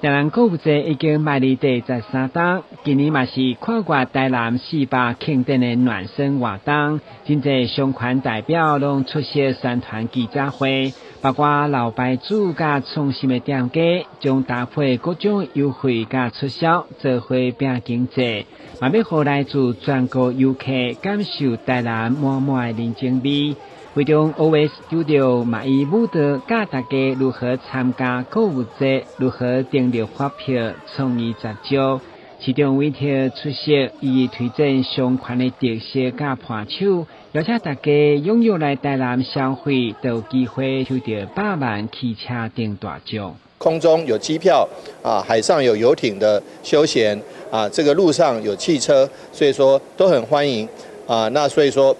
台南購物節已經邁入第13冬，今年嘛是跨越台南400慶典的暖身活動，真濟商圈代表攏出席宣傳記者會，包括老牌子佮創新的店家，將搭配各種優惠佮促銷，做伙拼經濟，嘛欲予來自全國遊客感受台南滿滿的人情味。會中 OS Studio 嘛以舞蹈教大家如何參加購物節，如何登錄發票，創意絕招。市長委託出席，伊推薦相關的特色佮伴手，邀請大家踴躍來台南消費，就有機會抽著百萬汽車頂大獎。空中有機票啊，海上有遊艇的休閒啊，這個路上有汽車，所以說都很歡迎啊。那所以說，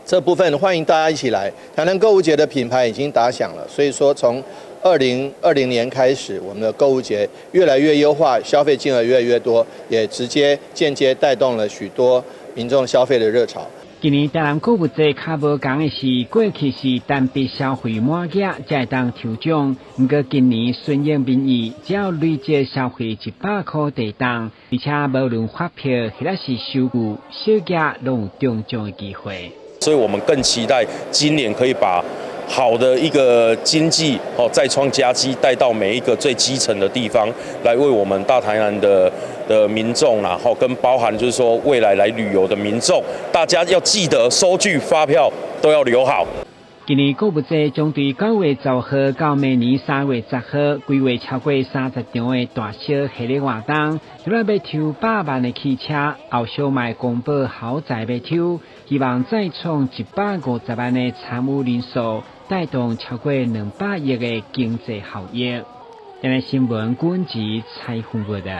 這部分歡迎大家一起來。台南購物節的品牌已經打響了，所以說從2020年開始，我們的購物節越來越優化，消費金額越來越多，也直接間接帶動了許多民眾消費的熱潮。今年台南購物節較無仝的是，過去是單筆消費滿額才會當抽獎，毋過今年順應民意，只要累積消費100塊地動，而且無論發票或者是收據，小額攏有中獎的機會。所以我們更期待今年可以把好的一個經濟哦再創佳績帶到每一個最基層的地方，來為我們大台南的民眾，然後跟包含就是說未來來旅遊的民眾，大家要記得收據發票都要留好。今年購物節將對9月10號到明年3月10號，規劃超過30場的大小系列活動，除了欲抽百萬的汽車，後續嘛公布豪宅欲抽，希望再創150萬的參與人數，帶動超過200億的經濟效益。電視新聞，軍籍採訪報道。